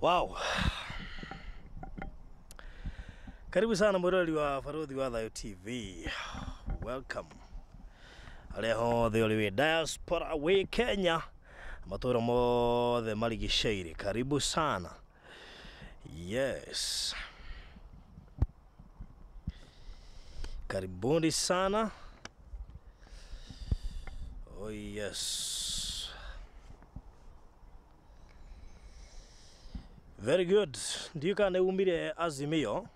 Wow. Karibu sana mwiroreri wa Baruthi wa Thayu TV. Welcome. Arĩa hothe ũrĩ wĩ diaspora wĩ Kenya, matũra mothe marigicĩirie. Karibu sana. Yes. Karibuni sana. Oh yes. Very good. Ndiũ kana nĩ umire Azimio.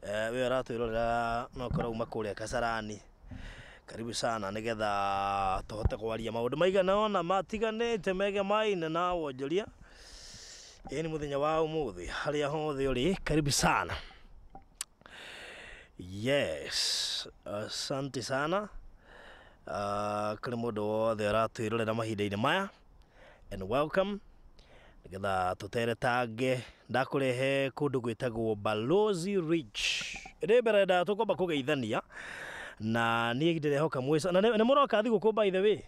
We ũratwĩrorera no korwo uma kũrĩa Kasarani. Karibu sana nĩgetha tũhote kwaria maũndũ maigana ũna matiganĩte megemaine na wonjoria. Ĩĩ nĩ mũthenya wa ũmũthĩ harĩa hothe ũrĩ, karibu sana. Yes, asante sana. Kũrĩ mũndũ wothe ũratwĩrorera mahinda-inĩ maya and welcome nĩgetha tũteretange ndakũrehe kũndũ gwĩtagwo Balozi Ridge. Ĩrĩ mbere nda tũkwamba kũgeithania na niĩ ndĩrehoka mwĩca na nĩ mũroka thigũkũ by the way.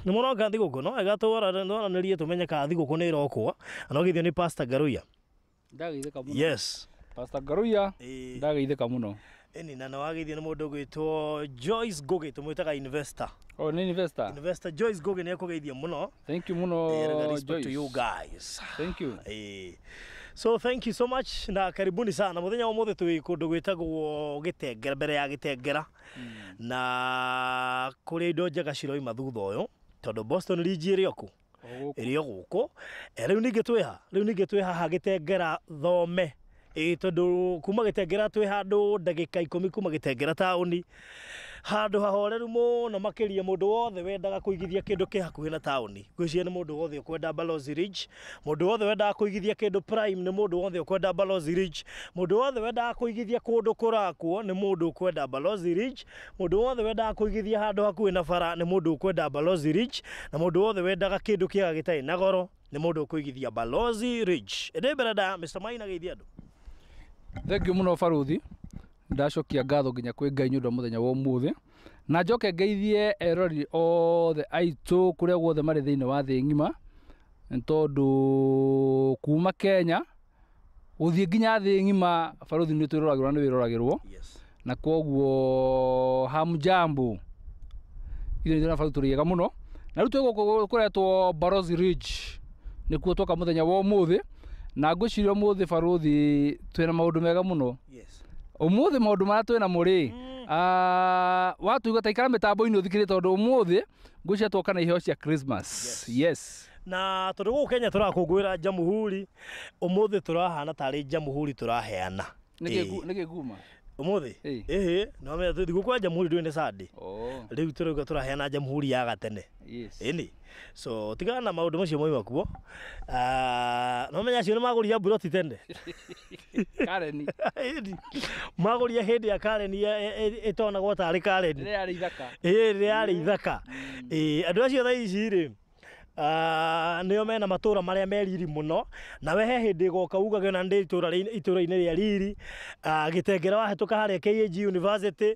Nĩ mũroka thigũkũ no wega twaranĩrie tũmenye kana thigũkũ nĩ ĩrokwo. Na no geithio nĩ Pastor Ngaruiya. Ndageithĩka mũno. Yes. Pastor Ngaruiya Ĩĩ. ndageithĩka mũno. Ĩni na nĩwageithio nĩ mũndũ ũgwĩtwo Joyce Ngugi tũmwĩtaga investor. Oh, nĩ investor. Investor Joyce Ngugi nĩ ekũgeithia mũno. Thank you mũno Respect to you Joyce. guys. Thank you. So thank you so much na karibuni sana. Mũthenya wa ũmũthĩ twĩ kũndũ gwĩtagwo Gĩtengera, mbere ya Gĩtengera. Na kũrĩ indo njega ciroima thutha ũyũ tondũ Boston Ridge ĩrĩ o kũ? Ĩrĩ o gũkũ. Rĩu ningĩ twĩ ha? Rĩu ningĩ twĩ haha Gĩtengera Thome. Ĩĩ tondũ kuma Gĩtengera twĩ handũ ndagĩka 10 kuma Gĩtengera taũni. Handũ hahoreru mũno makĩria mũndũ wothe wendaga kũigithia kĩndũ kĩ hakuhĩ na taũni. Ngwĩciria nĩ mũndũ wothe ũkwenda Balozi Ridge, mũndũ wothe wendaga kũigithia kĩndũ prime nĩ mũndũ wothe ũkwenda Balozi Ridge, mũndũ wothe wendaga kũigithia kũndũ kũrakwo nĩ mũndũ ũkwenda Balozi Ridge, mũndũ wothe wendaga kũigithia handũ hakuhĩ na bara nĩ mũndũ ũkwenda Balozi Ridge, na mũndũ wothe wendaga kĩndũ kĩega gĩtarĩ na goro nĩ mũndũ ũkũigithia Balozi Ridge. Ĩndĩ mbere nda Mr. Maina geithia andũ. Thank you mũno Baruthi. Ndacokia ngatho nginya kwĩ Ngai nĩ ũndũ wa mũthenya wa ũmũthĩ. Na njoke ngeithie eroreri othe aitũ kũrĩa guothe marĩ thĩinĩ wa thĩ ng'ima, nĩ tondũ kuma Kenya gũthiĩ nginya thĩ ng'ima Baruthi nĩ twĩroragĩrwo na nĩ wĩroragĩrwo. Yes. Na koguo hamjambo. Ithuĩ nĩ twĩna Baruthi tũrĩ ega mũno. Na rĩu twĩ gũkũ kũretwo Balozi Ridge nĩkuo twoka mũthenya wa ũmũthĩ. Na ngwĩciria ũmũthĩ Baruthi twĩna maũndũ mega mũno. Yes. Ũmũthĩ maũndũ marĩa twĩna mo rĩ, watuga ta ikara mĩtambo-inĩ ũthikĩrĩrie tondũ ũmũthĩ ngwĩciria twoka na iheo cia Christmas. Yes. Yes. Na tondũ gũkũ Kenya tũrakũngũĩra Jamhuri, ũmũthĩ tũrahana tarĩ Jamhuri tũraheana. Nĩkĩ kuma? Ũmũthĩ? Ĩĩ. Ĩhĩ, no menya thigũkũ ya Jamhuri ndũĩ nĩ Sunday. Oh. Rĩu tũrauga tũraheana Jamhuri ya gatene. Yes. Ĩni. So tigana na maũndũ macio moima kuo. No menya acio nĩ magũria mburoti tene. Kareni. Ĩni. Magũria hĩndĩ ya Kareni ĩtonagwo tarĩ Kareni. Rĩrĩa yarĩ ithaka. Ĩĩ rĩrĩa yarĩ ithaka. Ĩĩ andũ acio thaa ici rĩ, nĩo mena matũra marĩa me riri mũno, nawe he hĩndĩ ĩgoka ugage ona ndĩ itũra-inĩ rĩa riri, Gĩtengera wahĩtũka harĩa KAG University,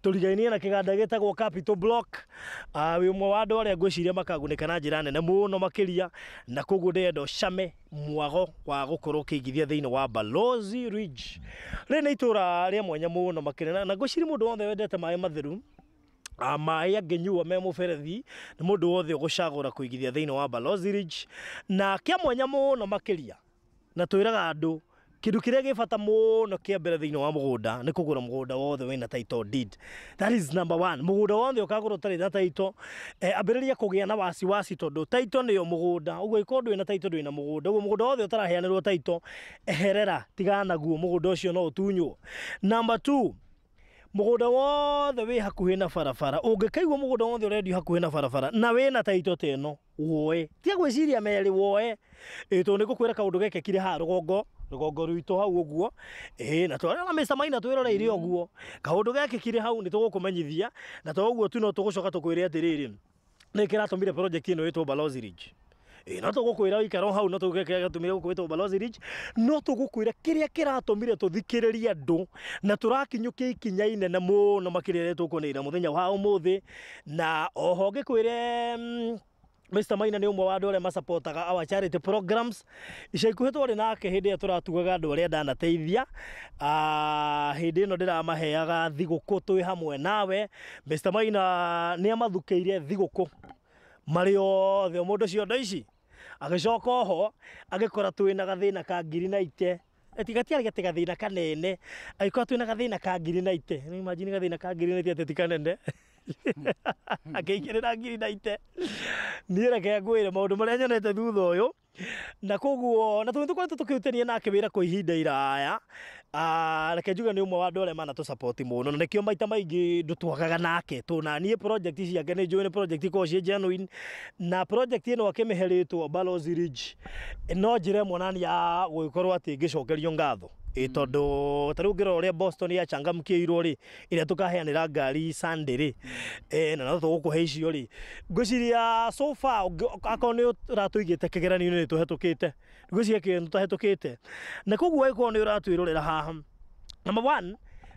tũrigainie na kĩganda gĩtagwo Capital Block, wĩ ũmwe wa andũ arĩa ngwĩciria makagunĩka na njĩra nene mũno makĩria, na koguo ndĩrenda ũcame mwago wa gũkorwo ũkĩigithia thĩinĩ wa Balozi Ridge. Rĩrĩ nĩ itũra rĩa mwanya mũno makĩria, na ngwĩciria mũndũ wothe wendete maĩ matheru, maĩ angĩnyua me mũberethi nĩ mũndũ wothe ũgũcagũra kũigithia thĩinĩ wa Balozi Ridge. Na kĩa mwanya mũno makĩria, na twĩraga andũ kĩndũ kĩrĩa gĩ bata mũno kĩa mbere thĩinĩ wa mũgũnda nĩ kũgũra mũgũnda wothe wĩna title deed. That is number one. Mũgũnda wothe ũkagũra ũtarĩ na title, ambĩrĩria kũgĩa na wasiwasi tondũ title nĩyo mũgũnda. Ũguo ĩkorwo ndũrĩ na title ndũrĩ na mũgũnda. Ũguo mũgũnda wothe ũtaraheanĩrwo title, eherera, tigana naguo, mũgũnda ũcio no ũtunywo. Number two, mũgũnda wothe wĩ hakuhĩ na barabara. Ũngĩkaigua mũgũnda wothe ũrendio hakuhĩ na barabara na wĩna title ta ĩno, woe. Tiga gwĩciria merĩ, woe. Ĩĩ tondũ nĩngũkwĩra kaũndũ gekĩkire haha rũgongo, rũgongo rwitũ hau ũguo. Ĩĩ na twarĩ na Mr. Maina twĩroreire ũguo. Kaũndũ gekĩkire hau nĩ tũgũkũmenyithia, na to ũguo tu no tũgũcoka tũkwĩre atĩrĩrĩ, nĩ kĩratũmire project ĩno ĩtwo Balozi Ridge. Ĩĩ no tũgũkwĩra ũikare o hau, no tũgũkwĩra gũkũ ĩtwo Balozi Ridge, no tũgũkwĩra kĩrĩa kĩratũmire tũthikĩrĩrie andũ na tũrakinyũkia ikinya inene mũno makĩria rĩrĩa tũkuonĩra mũthenya wa ũmũthĩ. Na oho ngĩkwĩre, Mr. Maina nĩ ũmwe wa andũ arĩa masapotaga our charity programs. Ica ikuhĩ twarĩ nake hĩndĩ ĩrĩa tũratugaga andũ arĩa ndanateithia. Hĩndĩ ĩno ndĩramaheaga thigũkũ twĩ hamwe nawe. Mr. Maina nĩ amathukĩire thigũkũ marĩ othe o mũndũ ciondo ici. Agĩcoka oho agĩkora twĩna gathĩna ka ngiri na ite. Gatiarĩ atĩ gathĩna kanene, agĩkora twĩna gathĩna ka ngiri na ite. Nĩ imagine gathĩna ka ngiri na ite atĩ ti kanene. Akĩingĩrĩra ngiri na ite. Niĩ reke ngwĩre maũndũ marĩa nyonete thutha ũyũ. Na koguo na tondũ tũkoretwo tũkĩrutania nake wĩra kwa ihinda iraya, reke njuge nĩ ũmwe wa andũ arĩa manatũ support mũno, na nĩkĩo maita maingĩ ndũtwagaga nake. Tondũ na niĩ project ciake nĩ njũĩ nĩ project ikoragwo ciĩ genuine, na project ĩno akĩmĩhe rĩtwa Balozi Ridge no njĩra ĩmwe nani ya gũgĩkorwo atĩ ngĩcokerio ngatho. Ĩ tondũ ta rĩu ũngĩrora ũrĩa Boston yachangamkĩirwo rĩ, ĩrĩa tũkaheanĩra ngari Sunday rĩ, na no tũgũkũhe icio rĩ, ngwĩciria so far akorwo nĩ ũratũigĩte kĩgeranio-inĩ nĩ tũhetũkĩte, ngwĩciria kĩgeranio tũtahetũkĩte. Na koguo angĩkorwo nĩ ũratwĩrorera haha, number one,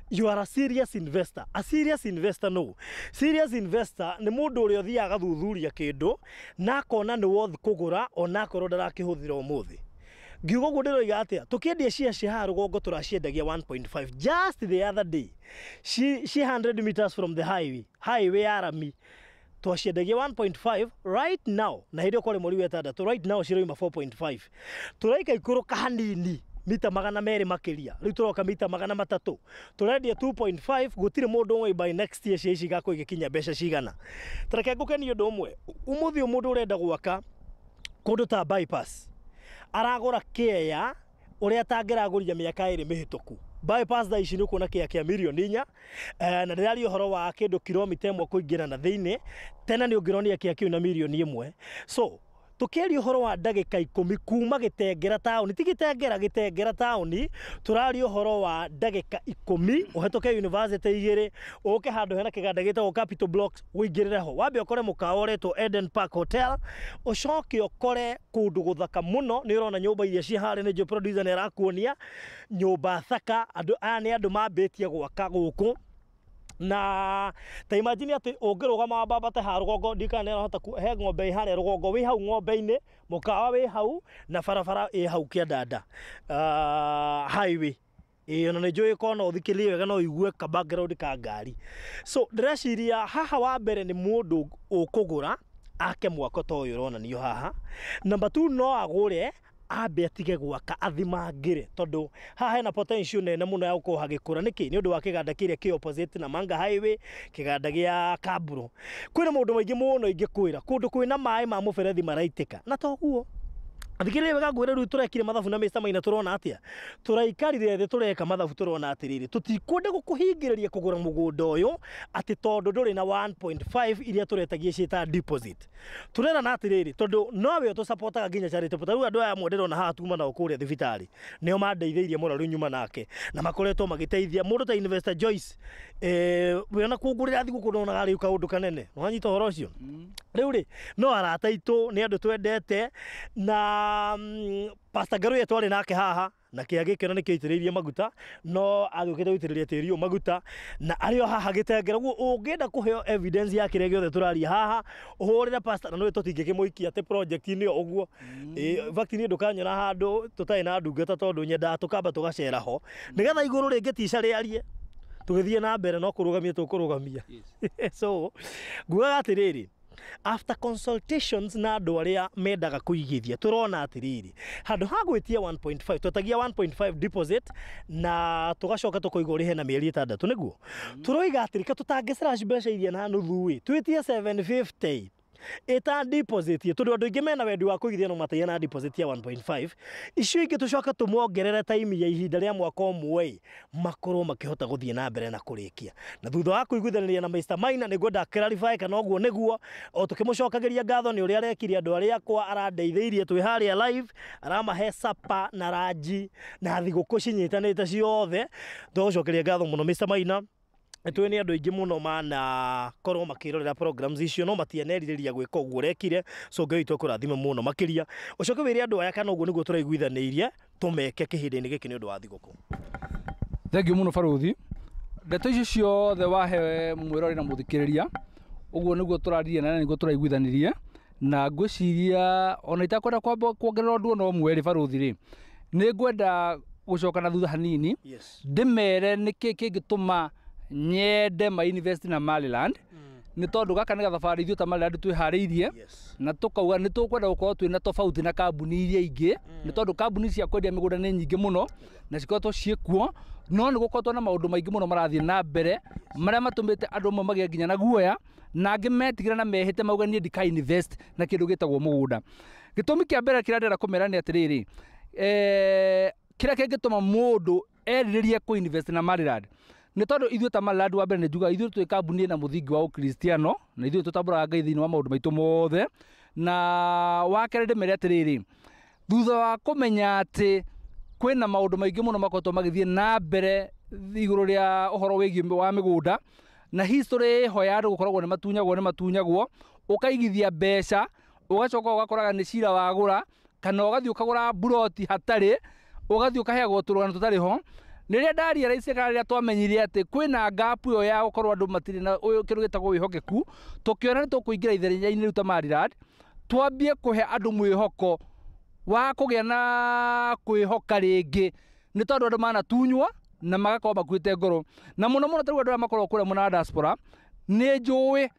you are a serious investor. A serious investor no. Serious investor nĩ mũndũ ũrĩa ũthiaga agathuthuria kĩndũ na akona nĩ worth kũgũra onakorwo ndarakĩhũthĩra ũmũthĩ. Ngiuga ũguo ndĩroiga atĩa? Tũkĩendia share cia haha rũgongo tũraciendagia 1.5 just the other day. Ci 100 meters from the highway, highway ya rami. Twaciendagia 1.5 right now, na hĩndĩ ĩyo kwarĩ mweri wa ĩtandatũ, right now ciroima 4.5. Tũraika ikũrũka hanini mita 200 makĩria, rĩu tũroka mita 300. Tũrendia 2.5, gũtirĩ mũndũ ũĩ by next year cia ici igakorwo igĩkinya mbeca cigana. Ta reke ngũkenie ũndũ ũmwe, ũmũthĩ ũyũ mũndũ ũrenda gwaka kũndũ ta bypass aragũra kĩea ũrĩa atangĩragũrire mĩaka 2 mĩhĩtũku. Bypass thaa ici nĩ ũkuona kĩea kĩa mirioni 4, na ndĩraria ũhoro wa kĩndũ kilomita 1 kũingĩra na thĩinĩ, tena nĩ ũngĩronia kĩea kĩu na mirioni 1. So tũkĩaria ũhoro wa ndagĩka 10 kuma Gĩtengera taũni, ti Gĩtengera, Gĩtengera taũni, tũraria ũhoro wa ndagĩka 10 ũhetũke university 2, ũke handũ hena kĩganda gĩtagwo Capital Blocks, ũingĩrĩre ho. Wambe ũkore mũkawa ũretwo Eden Park Hotel, ũcoke ũkore kũndũ gũthaka mũno, nĩ ũrona nyũmba iria ciĩ harĩa, nĩ njũĩ producer nĩ arakuonia nyũmba thaka, andũ aya nĩ andũ mambĩtie gwaka gũkũ. Na ta imagine atĩ ũngĩrũgama wambambate haha rũgongo, ndikana nĩ ũrahota he ng'ombe ĩ harĩa rũgongo, wĩ hau ng'ombe-inĩ, mũkawa wĩ hau na barabara ĩ hau kĩandanda, highway. Ĩ ona nĩ njũĩ korwo no ũthikĩrĩrie wega no ũigue ka background ka ngari. So ndĩreciria haha wa mbere nĩ mũndũ ũkũgũra ake mwako ta ũyũ ũronanio haha. Number 2, no agũre ambe atige gwaka athimangĩre, tondũ haha hena potential nene mũno ya gũkorwo hagĩkũra. Nĩkĩ? Nĩ ũndũ wa kĩganda kĩrĩa kĩ opposite na Manga Highway, kĩganda gĩa Kamburo. Kwĩna maũndũ maingĩ mũno ingĩkwĩra, kũndũ kwĩna maĩ ma mũberethi maraitĩka, na toguo thikĩrĩria wega ngwĩre, rĩu tũrekire mathabu na Mr. Maina, tũrona atĩa? Tũraikarire thĩ tũreka mathabu, tũrona atĩrĩrĩ, tũtikwenda gũkũhingĩrĩria kũgũra mũgũnda ũyũ atĩ tondũ ndũrĩ na 1.5 iria tũretagia ciĩta deposit. Tũrerana atĩrĩrĩ, tondũ nowe ũtũsapotaga nginya charity, ta rĩu andũ aya amwe ndĩrona haha tuma nao kũrĩa thibitarĩ, nĩo mandeithĩirie mũno rĩu nyuma nake, na makoretwo magĩteithia mũndũ ta Investor Joyce, we ona kũngũrĩra thigũkũ ndonaga rĩu kaũndũ kanene. Nĩwanyita ũhoro ũcio? Rĩu rĩ, no arata aitũ nĩ andũ twendete, na Pastor Ngaruiya twarĩ nake haha, na kĩa gĩkĩro nĩkĩo aitĩrĩirie maguta, no agĩũkĩte gũitĩrĩria tĩri ũyũ maguta, na arĩ o haha Gĩtengera. Ũguo ũngĩenda kũheo evidence ya kĩrĩa gĩothe tũraria haha, ũhũrĩre pastor, na nĩũĩ tũtingĩkĩmũikia atĩ project-inĩ ĩyo ũguo. In fact niĩ ndũkanyona handũ tũtarĩ na ndungata, tondũ nyendaga tũkamba tũgacera ho, nĩgetha igũrũ rĩngĩ tica rĩarie, tũgĩthiĩ na mbere no kũrũgamia tũkũrũgamia. So ngugaga atĩrĩrĩ, after consultations na andũ arĩa mendaga kũigithia, tũrona atĩrĩrĩ, handũ ha gwĩtia 1.5, twetagia 1.5 deposit na tũgacoka tũkoiga ũrĩhe na mĩeri 6, nĩguo tũroiga atĩrĩ, ka tũtangĩ slash mbeca iria na nuthu ĩ, twĩtie 750 ĩta deposit, tondũ andũ aingĩ mena wendi wa kũigithia no mataigana na deposit ya 1.5. Icio ingĩ tũcoka tũmongerere time ya ihinda rĩa mwaka ũmwe, makorwo makĩhota gũthiĩ na mbere na kũrĩkia. Na thutha wa kũiguithanĩria na Mr. Maina, nĩngwenda clarify kana ũguo nĩguo, o tũkĩmũcokagĩria ngatho nĩ ũrĩa arekire andũ arĩa akwa arandeithĩirie twĩ harĩa live, aramahe sapa na ranji na thigũkũ cinyitanĩte ciothe. Tũgũcokeria ngatho mũno Mr. Maina. Nĩtũĩ nĩ andũ aingĩ mũno manakorwo makĩrorera programs icio, no matianerirĩria gwĩka ũguo ũrekire, so Ngai witũ akũrathime mũno makĩria. Ũcoke wĩre andũ aya kana ũguo nĩguo tũraiguithanĩirie tũmeke kĩhinda-inĩ gĩkĩ nĩ ũndũ wa thigũkũ. Thank you mũno Barũthi. Ndeto icio ciothe wahe mwĩrori na mũthikĩrĩria, ũguo nĩguo tũraririe na nĩguo tũraiguithanirie, Na ngwĩciria ona itakwenda kwamba kuongerera ũndũ ona ũmwe rĩ, baruthi rĩ, nĩ ngwenda gũcoka na thutha hanini. Yes. Ndĩmere nĩkĩ kĩngĩtũma nyende ma invest na Maryland, nĩ tondũ gaka nĩ gathabarĩ ithuĩ ta Maryland twĩharĩirie. Yes. Na tũkauga nĩ tũkwenda gũkorwo twĩna tofauti na kambuni iria ingĩ, nĩ tondũ kambuni cia kwendia mĩgũnda nĩ nyingĩ mũno na cikoretwo ciĩkuo, no nĩ gũkoretwo na maũndũ maingĩ mũno marathiĩ na mbere marĩa matũmĩte andũ amwe magĩe nginya na guoya, na angĩ metigĩra na mehĩte mauga niĩ ndika invest na kĩndũ gĩtagwo mũgũnda. Gĩtũmi kĩa mbere kĩrĩa ndĩrenda kũmera nĩ atĩrĩrĩ, kĩrĩa kĩngĩtũma mũndũ erirĩrie kũ invest na Maryland nĩ tondũ ithuĩ ta Maryland, wa mbere nĩ njugaga ithuĩ twĩ kambuni ĩna mũthingi wa ũkristiano, na ithuĩ tũtambũraga Ngai thĩinĩ wa maũndũ maitũ mothe. Na wa kerĩ ndĩmere atĩrĩrĩ, thutha wa kũmenya atĩ kwĩna maũndũ maingĩ mũno makoretwo magĩthiĩ na mbere igũrũ rĩa ũhoro wĩgiĩ wa mĩgũnda, na history ĩho ya andũ gũkoragwo nĩ matunyagwo, nĩ matunyagwo, ũkaigithia mbeca ũgacoka ũgakoraga nĩ cira wagũra, kana ũgathiĩ ũkagũra mburoti hatarĩ, ũgathiĩ ũkaheagwo tũrũgano tũtarĩ ho. Rĩrĩa ndarealize kana rĩrĩa twamenyire atĩ kwĩna gap ĩyo ya gũkorwo andũ matirĩ na ũyũ kĩndũ gĩtagwo wĩhokeku, tũkĩona nĩ tũkũingĩra ithenya-inĩ rĩu ta Maryland, twambie kũhe andũ mwĩhoko wa kũgĩa na kwĩhoka rĩngĩ, nĩ tondũ andũ manatunywo na magakorwo makuĩte ngoro, na mũno mũno tarĩu andũ arĩa makoragwo kũrĩa mwena wa diaspora. Nĩ njũĩ,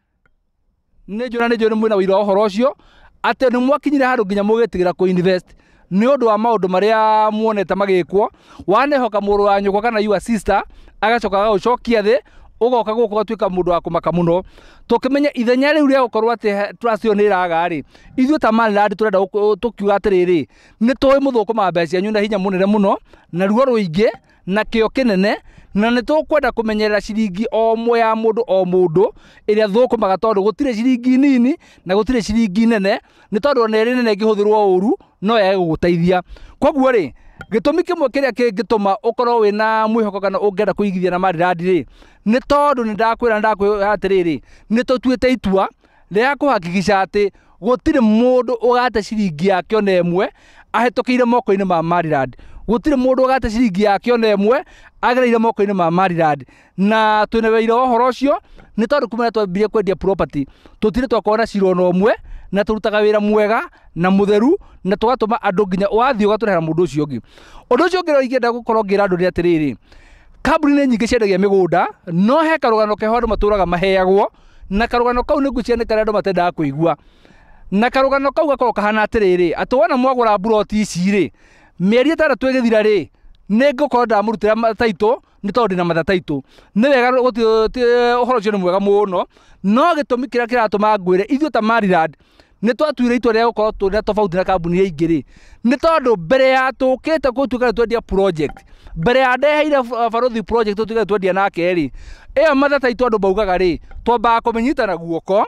nĩ njũĩ, na nĩ njũĩ nĩ mwĩna ũira wa ũhoro ũcio atĩ nĩ mwakinyire handũ nginya mũgĩtigĩra kũ invest nĩ ũndũ wa maũndũ marĩa muonete magĩkwo. Wanehoka mũrũ wa nyũkwa kana your sister, agacoka agagũcokia thĩ, ũgoka gũkũ ũgatuĩka mũndũ wa kũmaka mũno. Tũkĩmenya ithenya rĩu rĩa gũkorwo atĩ trust ĩyo nĩ ĩraga rĩ, ithuĩ ta Maryland tũrenda tũkiuga atĩrĩrĩ, nĩ tũĩ mũthũkũma mbeca cianyu na hinya mũnene mũno na ruo rũingĩ na kĩo kĩnene, na nĩ tũkwenda kũmenyerera ciringi o ĩmwe ya mũndũ o mũndũ ĩrĩa thũkũmaga, tondũ gũtirĩ ciringi nini na gũtirĩ ciringi nene, nĩ tondũ ona ĩrĩ nene ĩngĩhũthĩrwo ũru no yage gũgũteithia. Koguo rĩ, gĩtũmi kĩmwe kĩrĩa kĩngĩtũma ũkorwo wĩna mwĩhoko kana ũngĩenda kũigithia na Maryland rĩ, nĩ tondũ nĩ ndakwĩra, nĩ ndakwĩra atĩrĩrĩ, nĩ tũtuĩte itua rĩa kũhakikisha atĩ gũtirĩ mũndũ ũgate ciringi yake ona ĩmwe ahĩtũkĩire moko-inĩ ma Maryland. Gũtirĩ mũndũ ũgate ciringi yake ona ĩmwe agereire moko-inĩ ma Maryland, na twĩna wĩira wa ũhoro ũcio, nĩ tondũ kuma rĩrĩa twambirie kwendia property tũtirĩ twakorwo na cira ona ũmwe, na tũrutaga wĩra mwega na mũtheru, na tũgatũma andũ nginya wathiĩ ũgatũrehera mũndũ ũcio ũngĩ. Ũndũ ũcio ũngĩ ingĩenda gũkorwo ngĩra andũ nĩ atĩrĩrĩ, kambuni nĩ nyingĩ ciendagia mĩgũnda, no he karũgano keho andũ matũraga maheagwo, na karũgano kau nĩ ngwĩciria nĩ karĩa andũ matendaga kũigua. Na karũgano kau gakorwo kahana atĩrĩrĩ, atĩ wona mwagũra mburoti ici rĩ, mĩeri 6 ĩgĩthira rĩ, nĩ ngũkorwo ndamũrutĩra taitũ, nĩ tondũ ndĩna matha taitũ. Nĩ wega, ũhoro ũcio nĩ mwega mũno, no gĩtũmi kĩrĩa kĩratũma ngwĩre ithuĩ ta Maryland nĩ twatuire itua rĩa gũkorwo twĩna tofauti na kambuni iria ingĩ rĩ, nĩ tondũ mbere ya tũkĩte gũtuĩka nĩ twendia project, mbere ya ndeheire barothi project tũtuĩke nĩ twendia nake rĩ, ĩyo matha taitũ andũ maugaga rĩ, twambaga kũmĩnyita na guoko,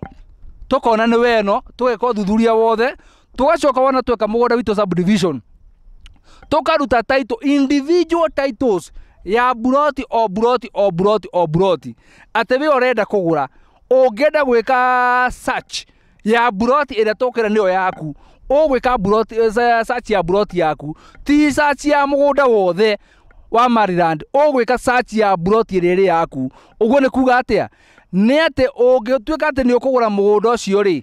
tũkona nĩ weno, tũgeka ũthuthuria wothe, tũgacoka wona tweka mũgũnda witũ subdivision, tũkaruta title, individual titles ya buroti o buroti o buroti o buroti, atĩ we ũrenda kũgũra, ũngĩenda gwĩka search ya buroti ĩrĩa tũkĩra nĩyo yaku, ũgwĩka buroti search ya buroti yaku, ti search ya mũgũnda wothe wa Maryland, ũgwĩka search ya buroti ĩrĩa ĩrĩ yaku. Ũguo nĩ kuga atĩa? Nĩ atĩ ũngĩtuĩka atĩ nĩ ũkũgũra mũgũnda ũcio rĩ,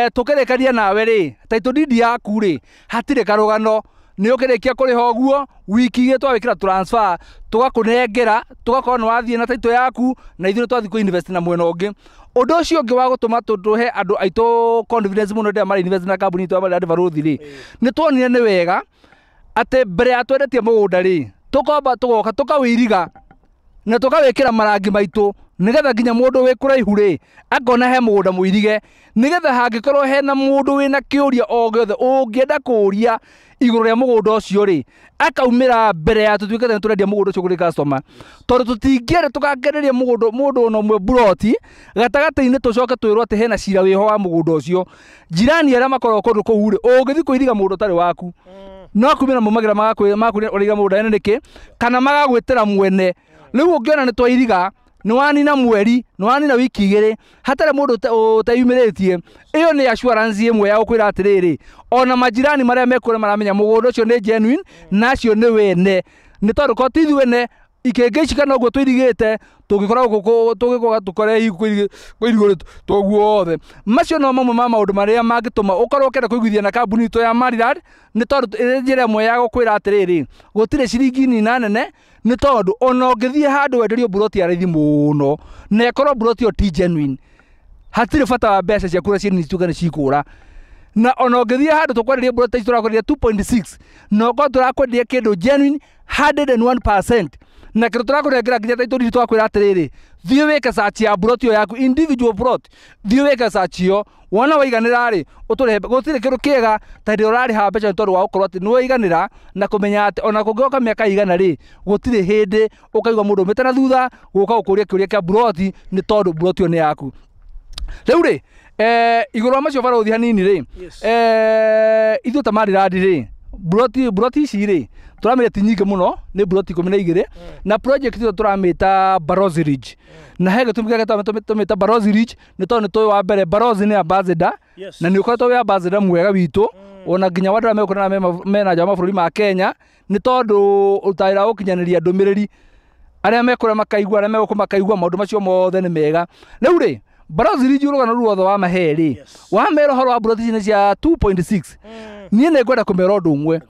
tũkĩrĩkania nawe rĩ, title deed yaku rĩ, hatirĩ karũgano, nĩ ũkĩrĩkia kũrĩha ũguo wiki igĩrĩ twawĩkĩra transfer, tũgakũnengera, tũgakorwo nĩ wathiĩ na title yaku, na ithuĩ nĩ twathiĩ kũ invest na mwena ũngĩ. Ũndũ ũcio ũngĩ wa gũtũma tũhe andũ aitũ confidence mũno rĩrĩa mara invest na kambuni itũ ya Maryland Barothi rĩ, nĩ tuonire nĩ wega atĩ mbere ya twendetie mũgũnda rĩ, tũkamba tũgoka tũkawĩiriga na tũkawĩkĩra marangi maitũ, nĩgetha nginya mũndũ wĩ kũraihu rĩ akona he mũgũnda mũirige, nĩgetha hangĩkorwo hena mũndũ wĩna kĩũria o gĩothe ũngĩenda kũũria igũrũ rĩa mũgũnda ũcio rĩ, akaumĩra mbere ya tũtuĩkĩte nĩ tũrendia mũgũnda ũcio kũrĩ customer, tondũ tũtingĩenda tũkakenderia mũgũnda mũndũ ona ũmwe buroti gatagatĩ-inĩ tũcoke twĩrwo atĩ hena cira wĩho wa mũgũnda ũcio. Jirani arĩa makoragwo kũndũ kũu rĩ, ũngĩthiĩ kũiriga mũgũnda ũtarĩ waku, no kumĩra maumagĩra magakwĩra ũraiga mũgũnda ene nĩkĩ, kana magagwĩtĩra mwene. Rĩu ũngĩona nĩ twairiga, nĩ wanina mweri, nĩ wanina wiki igĩrĩ hatarĩ mũndũ ũteyumĩrĩtie, ĩyo nĩ assurance ĩmwe ya gũkwĩra atĩrĩrĩ, ona majirani marĩa mekũrĩa maramenya mũgũnda ũcio nĩ genuine na acio nĩ wene, nĩ tondũ ko ti ithuĩ ene Ikĩngĩ ici kana ũguo tũirigĩte tũngĩkora gũkũ tũgĩkoga tũkore kũirigũrĩtwo guothe. Macio no mamwe ma maũndũ marĩa mangĩtũma ũkorwo ũkĩenda kũiguithia na kambuni itũ ya Maryland, nĩ tondũ ĩrĩ njĩra ĩmwe ya gũkwĩra atĩrĩrĩ, gũtirĩ ciringi nina nene, nĩ tondũ ona ũngĩthiĩ handũ wenderio mburoti ya raithi mũno na ĩkorwo mburoti ĩyo ti genuine, hatirĩ bata wa mbeca ciaku ũrĩa ciĩ nini cituĩke nĩ cikũra. Na ona ũngĩthiĩ handũ tũkwenderia mburoti ici tũrakwenderia 2.6 na ũkorwo tũrakwenderia kĩndũ genuine 101%, na kĩndũ tũrakũnengera nginya title deed twakwĩra atĩrĩrĩ, thiĩ wĩke search ya mburoti ĩyo yaku, individual plot, thiĩ wĩke search ĩyo, wona waiganĩra rĩ ũtũrĩhe. Gũtirĩ kĩndũ kĩega ta hĩndĩ ĩrĩa ũrarĩha mbeca nĩ tondũ wa gũkorwo atĩ nĩ waiganĩra na kũmenya atĩ ona kũngĩoka mĩaka igana rĩ, gũtirĩ hĩndĩ ũkaigua mũndũ umĩte na thutha gũka gũkũria kĩũria kĩa mburoti, nĩ tondũ mburoti ĩyo nĩ yaku. Rĩu rĩ, igũrũ wa macio barũthi hanini rĩ, ithuĩ ta Maryland rĩ, mburoti ici rĩ tũramĩra ti nyingĩ mũno, nĩ mburoti 12, na project ĩyo tũramĩta Barozi Ridge. Na he gĩtũmi kĩrĩa tũmĩta Barozi Ridge nĩ tondũ nĩ tũĩ wa mbere Barozi nĩ ambassador, na nĩ ũkoretwo wĩ ambassador mwega witũ, ona nginya wa andũ arĩa megũkorwo mena nja wa mabũrũri ma Kenya, nĩ tondũ ũrutaga wĩra wa gũkinyanĩria ndũmĩrĩri, arĩa mekũrĩa makaigua, arĩa megũkũ makaigua, maũndũ macio mothe nĩ mega. Rĩu rĩ, Barozi Ridge rũgano ruothe wa mahe rĩ, wamera ũhoro wa mburoti ici nĩ cia 2.6, niĩ nĩ ngwenda kũmera ũndũ ũmwe.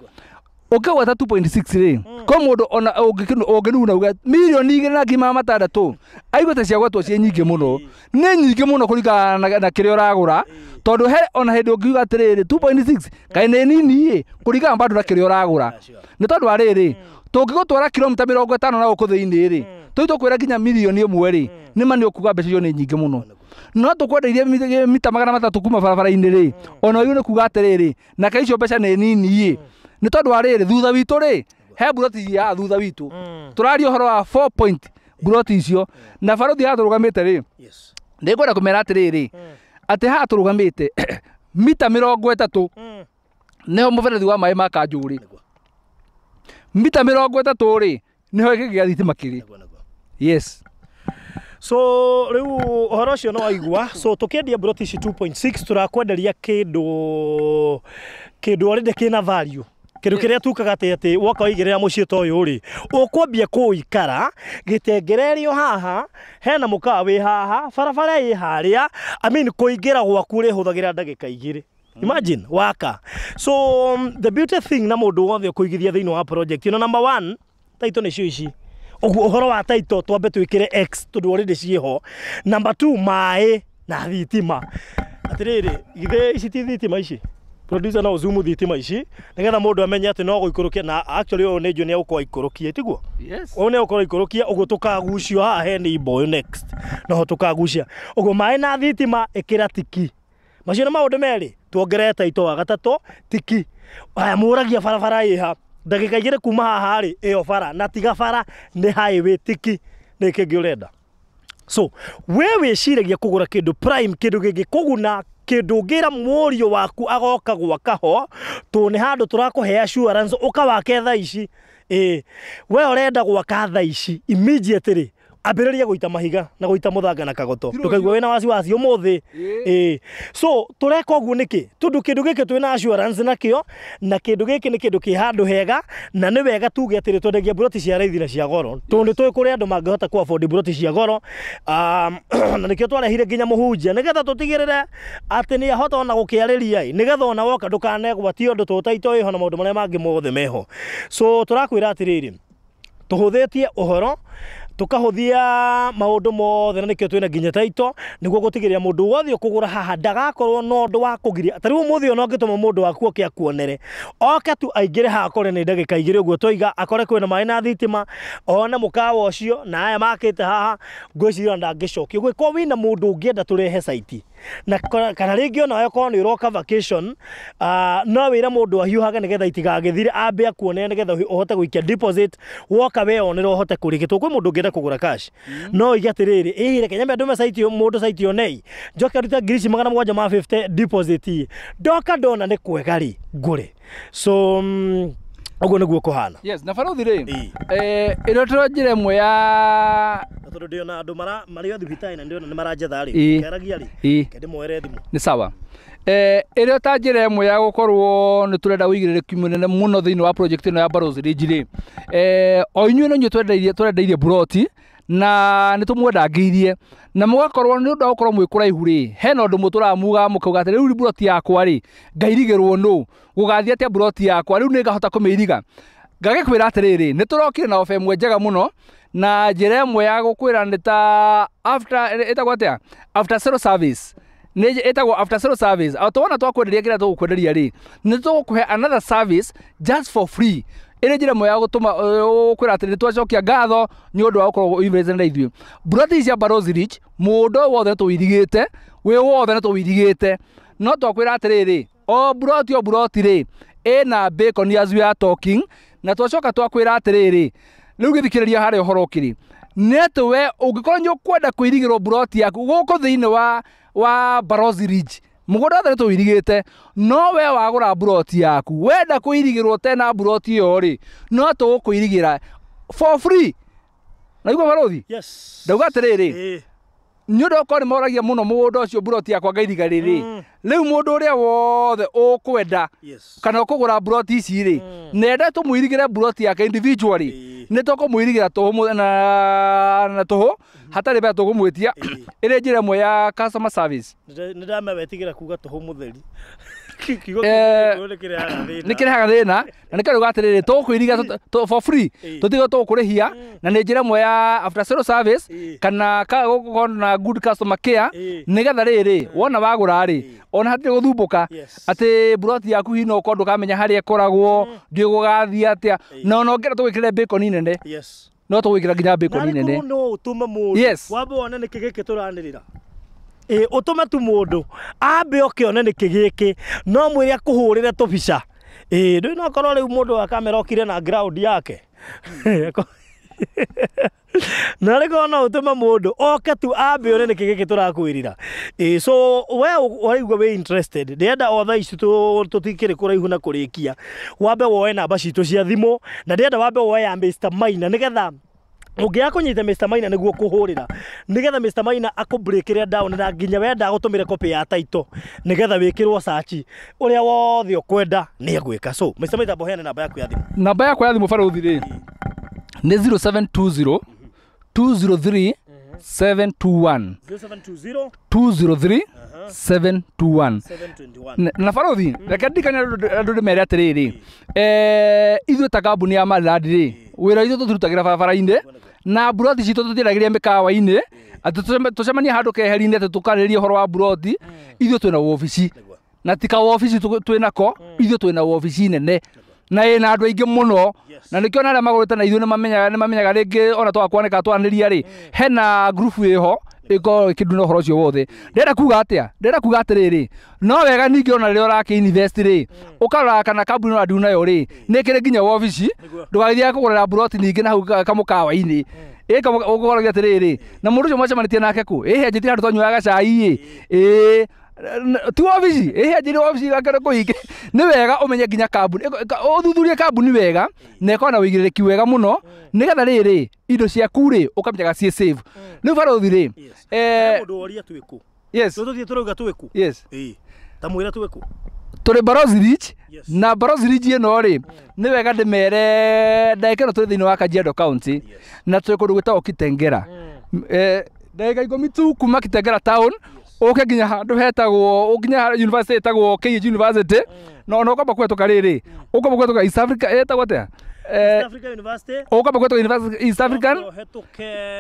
Ũngĩgweta 2.6 rĩ, ko mũndũ ona ũngĩnuna uge mirioni 2,600, aigua ta ciagwetwo ciĩ nyingĩ mũno, nĩ nyingĩ mũno kũringana na kĩrĩa ũragũra, tondũ he ona hĩndĩ ũngiuga atĩrĩrĩ 2.6 kaĩ nĩ nini ĩ, kũringana bado na kĩrĩa ũragũra. Nĩ tondũ wa rĩrĩ, tũngĩgũtwara kilomita 50 na gũkũ thĩinĩ rĩ, tũi tũkwĩra nginya mirioni 1 rĩ, nĩ ma nĩ ũkuga mbeca icio nĩ nyingĩ mũno. No tũkwendeirie mita 300 kuma barabara-inĩ rĩ, ona ũyũ nĩ kuga atĩrĩrĩ, na kaĩ icio mbeca nĩ nini ĩ, nĩ tondũ wa rĩrĩ, thutha witũ rĩ, he mburoti ya thutha witũ, tũraria ũhoro wa 4 point mburoti icio, na barũthi haha tũrũgamĩte rĩ, nĩ ngwenda kũmera atĩrĩrĩ, atĩ haha tũrũgamĩte mita 30 nĩho mũberethi wa maĩ ma Kanjũrĩ, mita 30 rĩ nĩho gĩkĩ gĩa thitima kĩrĩ. Yes. So rĩu ũhoro ũcio no waigua. So tũkĩendia mburoti ici 2.6 tũrakwenderia kĩndũ already kĩna value, kĩndũ kĩrĩa tukaga atĩ woka waigĩrĩra mũciĩ ta ũyũ rĩ, ũkwambia kũikara gĩtengererio haha, hena mũkawa wĩ haha, barabara ĩ harĩa, I mean kũingĩra gwaku ũrĩhũthagĩra ndagĩka 2. Imagine waka. So the beauty thing na mũndũ wothe ũkũigithia thĩinĩ wa project ĩno, number 1, title nĩcio ici. Ũguo ũhoro wa title twambe twĩkĩre X tondũ already ciĩho. Number 2, maĩ na thitima. Atĩrĩrĩ, githĩ ici ti thitima ici? Producer no zoom thitima ici nĩgetha mũndũ amenye atĩ no gũikũrũkia, na actually ũyũ nĩ njũĩ nĩ egũkorwo aikũrũkie, tiguo? Yes. Ũyũ nĩ egũkorwo aikũrũkia, ũguo tũkagucio haha he neighbor ũyũ next, noho tũkagucia. Ũguo maĩ na thitima ĩkĩra tiki. Macio nĩ maũndũ merĩ, tuongerere title wa gatatũ tiki. Aya mũragia barabara ĩha, ndagĩka 2 kuma haha rĩ, ĩyo bara, na tiga bara nĩ highway tiki, nĩ kĩngĩ ũrenda. So we wĩciragia kũgũra kĩndũ prime, kĩndũ gĩngĩkũguna, kĩndũ ũngĩra mũriũ waku agoka gwaka ho, tondũ nĩ handũ tũrakũhe assurance ũkawake thaa ici. We ũrenda gwaka thaa ici immediately, ambĩrĩria gũita mahiga na gũita mũthanga na kagoto, ndũkaigua wĩna wasiwasi ũmũthĩ. So tũreka ũguo nĩkĩ? Tondũ kĩndũ gĩkĩ twĩna assurance nakĩo, na kĩndũ gĩkĩ nĩ kĩndũ kĩ handũ hega, na nĩ wega tuge atĩrĩ twendagia mburoti cia raithi na cia goro, tondũ nĩ tũĩ kũrĩ andũ mangĩhota kũ afford mburoti cia goro. Na nĩkĩo twarehire nginya mũhunjia nĩgetha tũtigĩrĩre atĩ nĩ ahota ona gũkĩarĩria, nĩgetha ona woka ndũkanegwatie ũndũ tondũ title ĩho na maũndũ marĩa mangĩ mothe meho. So tũrakwĩra atĩrĩrĩ, tũhũthĩtie ũhoro, tũkahũthia maũndũ mothe, na nĩkĩo twĩna nginya title nĩguo gũtigĩrĩra mũndũ wothe ũkũgũra haha ndagakorwo na ũndũ wa kũgiria. Ta rĩu ũmũthĩ ona ũngĩtũma mũndũ waku oke akuonere, oke tu aingĩre haha akore nĩ ndagĩka 2 ũguo twoiga, akore kwĩna maĩ na thitima, one mũkawa ũcio na aya makĩte haha, ngwĩciria ndangĩcokia. Ũguo korwo wĩna mũndũ ũngĩenda tũrehe site, na kana rĩngĩ ona okorwo nĩ ũroka vacation, no wĩre mũndũ ahiũhage nĩgetha itigagĩthire, ambe akuonere nĩgetha ũhote gũikia deposit, woka weyonere ũhote kũrĩhĩtwo. Kwĩ mũndũ ũngĩenda kũgũra cash, no oige atĩrĩrĩ, ĩĩ reke nyambe ndũme site mũndũ site ĩyo nei, njoke ndute ngiri ici 750 deposit, ndoka ndona nĩ kwega rĩ ngũre. So ũguo nĩguo kũhana. Yes, na barũthi rĩ, ĩno tũro njĩra ĩmwe ya Tondũ ndĩona andũ marĩ o thibitarĩ na ndĩona nĩ maranjetha rĩ. Kĩaragia rĩ. Kĩndĩmoere thimũ. Nĩ sawa. Ĩrĩa ta njĩra ĩmwe ya gũkorwo nĩ tũrenda ũigĩrĩrĩki mũnene mũno thĩinĩ wa project ĩno ya Barrows Ridge rĩ, o inyuĩ no inyuĩ tũrendeirie buroti na nĩ tũmwendangĩirie na mũgakorwo nĩ ũndũ wa gũkorwo mwĩ kũraihu rĩ, hena ũndũ mũtũraga mugaga mũkauga atĩ rĩu buroti yakwa rĩ ngairigĩrwo nũ, gũgathiĩ atĩa buroti yakwa rĩu nĩ ngahota kũmĩiriga. Ngagĩkwĩra atĩrĩrĩ, nĩ tũrokire na ofa ĩmwe njega mũno na njĩra ĩmwe ya gũkwĩra nĩ ta after ĩtagwo atĩa, after sale service, nĩ ĩtagwo after sale service. O tũwona twakwenderia kĩrĩa tũgũkwenderia rĩ, nĩ tũgũkũhe another service just for free. Ĩrĩ njĩra ĩmwe ya gũtũma gũkwĩra atĩ nĩ twacokia ngatho nĩ ũndũ wa gũkorwo ũimĩrĩte na ithuĩ. Buroti cia Barrows Ridge mũndũ wothe nĩ tũwĩirigĩte, wĩ wothe nĩ tũwĩirigĩte, no twakwĩra atĩrĩrĩ, o buroti o buroti rĩ ĩna bacon as we are talking, na twacoka twakwĩra atĩrĩrĩ, rĩu gĩthikĩrĩria harĩa ũhoro ũkĩrĩ nĩ atĩ we ũngĩkorwo nĩ ũkwenda kũirigĩrwo buroti yaku gũkũ thĩinĩ wa Barrows Ridge, mũgũnda wothe nĩ tũwĩirigĩte, no we wagũra buroti yaku wenda kũirigĩrwo tena buroti ĩyo rĩ, no tũgũkũirigĩra for free. Naigua barothi? Yes. Ndauga atĩrĩrĩ, nĩ ũndũ okorwo nĩ moragia mũno mũgũnda ũcio buroti yakwa ngairiga rĩrĩ, rĩu mũndũ ũrĩa wothe ũkwenda kana ũkũgũra buroti ici rĩ, nenda tũmũirigĩre buroti yake individually, nĩ tũkũmũirigĩra tũhũ na tũhũ hatarĩ mbeca tũkũmwĩtia. Ĩrĩ njĩra ĩmwe ya customer service. Nĩ ndamewĩtigĩra kuga tũhũ mũtheri. Kiugo kĩu nĩ kĩrehaga thĩna. Nĩ kĩrehaga thĩna na nĩ kĩrauga atĩrĩrĩ, tũgũkũiriga for free, tũtigo tũgũkũrĩhia, na nĩ njĩra ĩmwe ya after sale service kana gũkorwo na good customer care, nĩgetha rĩrĩ wona wagũra rĩ ona hatirĩ gũthumbũka atĩ buroti yaku hihi no ũkorwo ndũkamenya harĩa ĩkoragwo, ndiũĩ gũgathiĩ atĩa, na ona ũngĩenda tũgwĩkĩrĩre bacon nene, no tũgwĩkĩra nginya bacon nene. No ũtũme mũndũ wambe wone nĩkĩ gĩkĩ tũranĩrĩra. Ũtũme tu mũndũ ambe oke one nĩkĩ gĩkĩ, no mwĩre akũhũrĩre tũbica. Ndũĩ no korwo rĩu mũndũ wa kamera okire na ground yake. Na rĩkorwo no ũtũme mũndũ oke tu ambe one nĩkĩ gĩkĩ tũrakwĩrĩra. So we ũraigua wĩ interested, ndĩrenda o thaa ici tũtikĩrĩ kũraihu na kũrĩkia, wambe woe namba citũ cia thimũ, na ndĩrenda wambe woe ya Mr Maina nĩgetha ũngĩaga kũnyita Mr Maina nĩguo kũhũrĩra, nĩgetha Mr Maina akũbreakĩre down na nginya wenda agũtũmĩre copy ya title nĩgetha wĩkĩrwo search ũrĩa wothe ũkwenda nĩ egwĩka. So Mr Maina, mboheane namba yaku ya thimũ. Namba yakwa ya thimũ barothi rĩ nĩ 0720 203 721. 0720 203 721. Na barothi reke ndirikane andũ ndĩmere atĩrĩrĩ, ithuĩ ta kambuni ya Maryland rĩ, wĩra witũ tũtirutagĩra barabara-inĩ na buroti citũ tũtiendagĩria mĩkawa-inĩ, atĩ tũcemanie handũ keheri-inĩ atĩ tũkarĩrĩrie ũhoro wa buroti. Ithuĩ twĩna wobici, na ti kawobici twĩnako, ithuĩ twĩna wobici nene na ĩna andũ aingĩ mũno, na nĩkĩo ona arĩa magũrĩte na ithuĩ nĩmamenyaga rĩngĩ ona twaga kwanĩka twanĩria rĩ, hena ngurubu ĩho ĩkorwo ĩkĩnduna ũhoro ũcio wothe. Ndĩrenda kuga atĩa? Ndĩrenda kuga atĩrĩrĩ, no wega ningĩ ona rĩrĩa ũrakĩ invest rĩ, ũkarora kana kambuni ĩno ũrandiu nayo rĩ, nĩ ĩkĩrĩ nginya wobici, ndũgagĩthiage kũgũrĩra buroti ningĩ na hau kamũkawa-inĩ. Ũkoragia atĩrĩrĩ, na mũndũ ũcio mwacemanĩtie nake kũ? Ĩhĩ anjĩtire handũ twanyuaga cai ĩ, ĩĩ ti wobici, ĩhĩ anjĩrire wobici gakĩrĩ kũingĩ. Nĩ wega ũmenye nginya kambuni, ũthuthurie kambuni wega na ĩkorwo na ũigĩrĩrĩki wega mũno, nĩgetha rĩrĩ indo ciaku rĩ ũkamenyaga ciĩ safe. Rĩu barothi rĩ, mũndũ woria twĩ kũ? Yes. Tũthiĩ tũrauga twĩ kũ? Yes. Ta mwĩre twĩ kũ? Tũrĩ Barrows Ridge, na Barrows Ridge ĩno rĩ nĩ wega ndĩmere ndagĩka ĩno tũrĩ thĩinĩ wa Kajiado County, na tũrĩ kũndũ gwĩtagwo Kitengela. Ndagĩka 10 tu kuma Kitengela town ũke nginya handũ hetagwo, nginya university ĩtagwo KH University, na ona ũkamba kũhetũka rĩrĩ, ũkamba kũhetũka East Africa ĩtagwo atĩa? East Africa University, ũkamba kũhetũka East African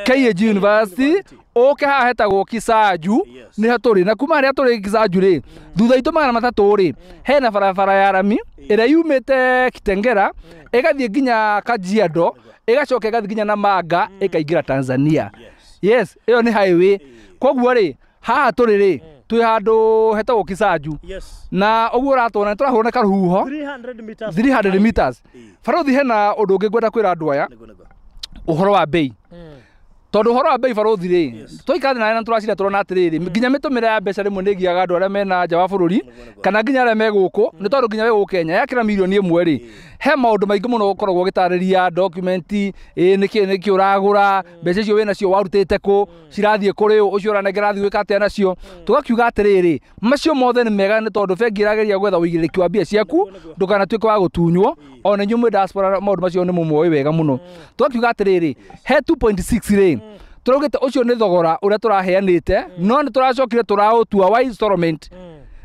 KH University, ũke haha hetagwo Kisaju, nĩho tũrĩ. Na kuma harĩa tũrĩ Kisaju rĩ, thutha itũ 300 rĩ, hena barabara ya rami ĩrĩa yumĩte Kitengela ĩgathiĩ nginya Kajiado, ĩgacoka ĩgathiĩ nginya Namanga, ĩkaingĩra Tanzania. Yes, ĩyo nĩ highway. Koguo rĩ, haha tũrĩ rĩ, twĩ handũ hetagwo Kisaju. Na ũguo ũratũona nĩ tũrahũrwo nĩ karũhuho 300 meters. Barothi, hena ũndũ ũngĩ ngwenda kwĩra andũ aya ũhoro wa bei. Tondu horo wa bei baruthi ri twaikara na turacira turona atiriri nginya mitumire ya mbeca rimwe ni giaga andu aria mena nja wa bururi kana nginya aria me guku ni tondu nginya we guku Kenya yakira milioni 1 ri he maundu maingi muno ukoragwo gitariria document niki uragura mbeca icio wina cio warutite ku cirathie kuri ucio uranengera thiĩ gwĩka atia nacio tugakiuga atiriri macio mothe ni mega ni tondu bengi irageria gwetha uigirĩrĩki wa mbia ciaku ndukanatuĩke wa gutunywo ona inyuĩ mwĩ diaspora maundu macio ni mumoĩ wega muno tugakiuga atiriri he 2.6 ri turaugite ucio ni thogora uria turaheanite no ni turacokire turautua wa installment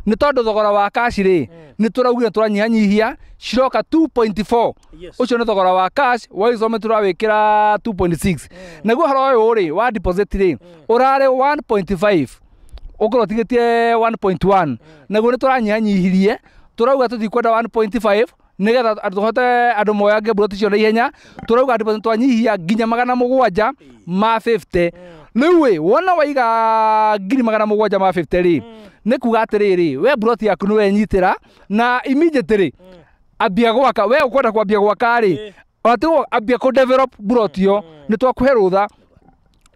ni tondu thogora wa cash ri ni turaugire turanyihanyihia ciroka 2.4 ucio ni thogora wa cash wa installment turawikira 2.6 naguo horo uyu ri wa deposit ri urari 1.5 ukorwo tigitie 1.1 naguo ni turanyihanyihirie turauga tutikwenda 1.5 nigetha tuhote andu moyange mburoti icio na ihenya turauga deposit twanyihia nginya 750 riu ĩ wona waiga ngiri 750 ri nĩ kuga atĩrĩrĩ we mburoti yaku nĩ wenyitĩra na immediately ambia gwaka we ũkwenda kwambia gwaka rĩ ona ambia kũ develop mburoti ĩyo nĩ twakũhe rũtha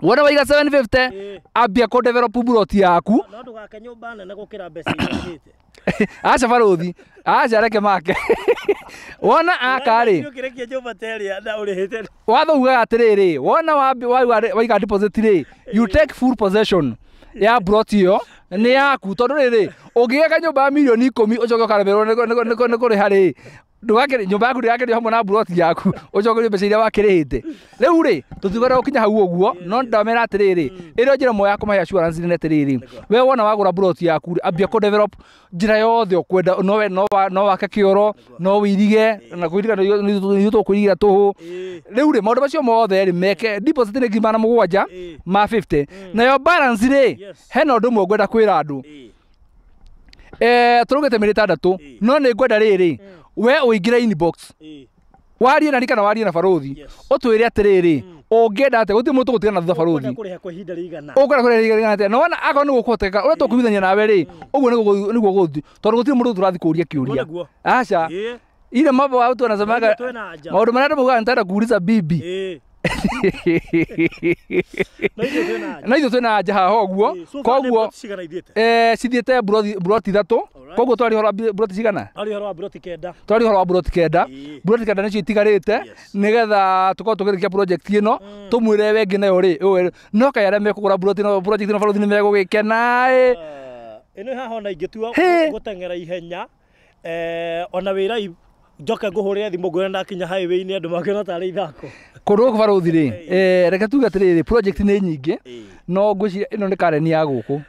wona waiga 750 ambia kũ develop mburoti yaku no ndũgake nyũmba nene gũkĩra mbeca iria ũrĩhĩte aca baruthi aca reke make wona aka ri watho ugaga atiriri wona waiga deposit ri you take full possession ya broti iyo ni yaku tondu riri ũngĩgeka nyũmba ya milioni 10 ũcoke ũkaremerwo nĩ kũrĩha rĩ ndũgakĩrĩ nyũmba yaku ndĩgakĩrĩo hamwe na broti yaku ũcokerio mbeca iria wakĩrĩhĩte rĩu rĩ tũtigwenda gũkinya hau ũguo no ndamera atĩrĩrĩ ĩrĩa njĩra ĩmwe ya kũmahe assurance nene atĩrĩrĩ we wona wagũra broti yaku ambia kũ develop njĩra yothe ũkwenda no wake kĩoro no wĩirige na kũiriga nĩ tũkũirigira tũhũ rĩu rĩ maũndũ macio mothe rĩ meke deposit nĩ ngiri 750 nayo balance rĩ hena ũndũ ũmwe ngwenda kwĩra andũ tũrugĩte mĩeri 6 no nĩ ngwenda rĩrĩ we ũingĩre inbox warie na kana warie na baruthi ũtwĩre atĩrĩrĩ ũngĩenda atĩa gũtirĩ mũndũ tũgũtigana na thutha baruthi ũkwenda kũrĩha kwa ihinda rĩigana ũkwenda kũrĩha rĩigana atĩa na wona akorwo nĩ gũkũhoteka ũrĩa tũkũiguithania nawe rĩ ũguo nĩguo gũthiĩ tondũ gũtirĩ mũndũ tũrathiĩ kũũria kĩũria aca ile mambo watu wanasemaga maũndũ marĩa andũ maugaga nitaenda kuuliza bibi na ithuĩ twĩna anja haha ũguo koguo cithiĩte mburoti 3 koguo twari horo mburoti cigana twari horo wa mburoti 9 twari horo wa mburoti 9 mburoti 9 nĩcio itigarĩte nĩgetha tũkorwo tũkĩrĩkia project ĩno tũmwĩre we ĩngĩ nayo rĩ no kaĩ arĩa mekũgũra mburoti ĩno project ĩno baruthi nĩ megũgĩkena ĩ ĩno haha ona ingĩtua gũteng'era ihenya ona wĩra njoke ngũhũrĩre thimũ ngwĩre ndakinya highway-inĩ andũ makĩona tarĩ ithako kũndũ gũkũ baruthi rĩ reke tuge atĩrĩrĩ project nĩ nyingĩ no ngwĩciria ĩno nĩ Karen ya gũkũ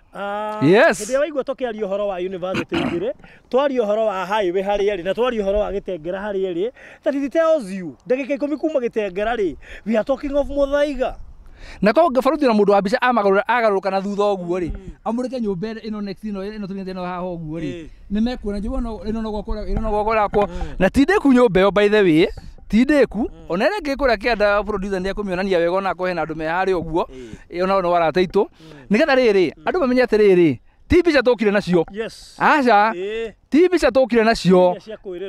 yes hĩndĩ ĩrĩa waigua tũkĩaria ũhoro wa university igĩrĩ twaria ũhoro wa highway harĩa ĩrĩ na twaria ũhoro wa Gĩtengera harĩa ĩrĩ that it tells you ndagĩka 10 kuma Gĩtengera rĩ we are talking of Muthaiga na ko baruthi na mũndũ wa mbica amagarũra agarũrũka na thutha ũguo rĩ amũrĩke nyũmba ĩno next ĩno tũrĩte ĩno haha ũguo rĩ nĩ mekuona ĩno no gwakwa ĩno no gwakwa yakwa na ti ndĩku nyũmba ĩyo by the way ti ndĩku ona ĩrĩa ĩngĩ kũrĩa kĩanda producer nĩ ekũmĩonania wega ona akorwo hena andũ me harĩa ũguo ona no arata aitũ nĩgetha rĩrĩ andũ mamenye atĩrĩrĩ ti mbica tũkire nacio aca ti mbica tũkire nacio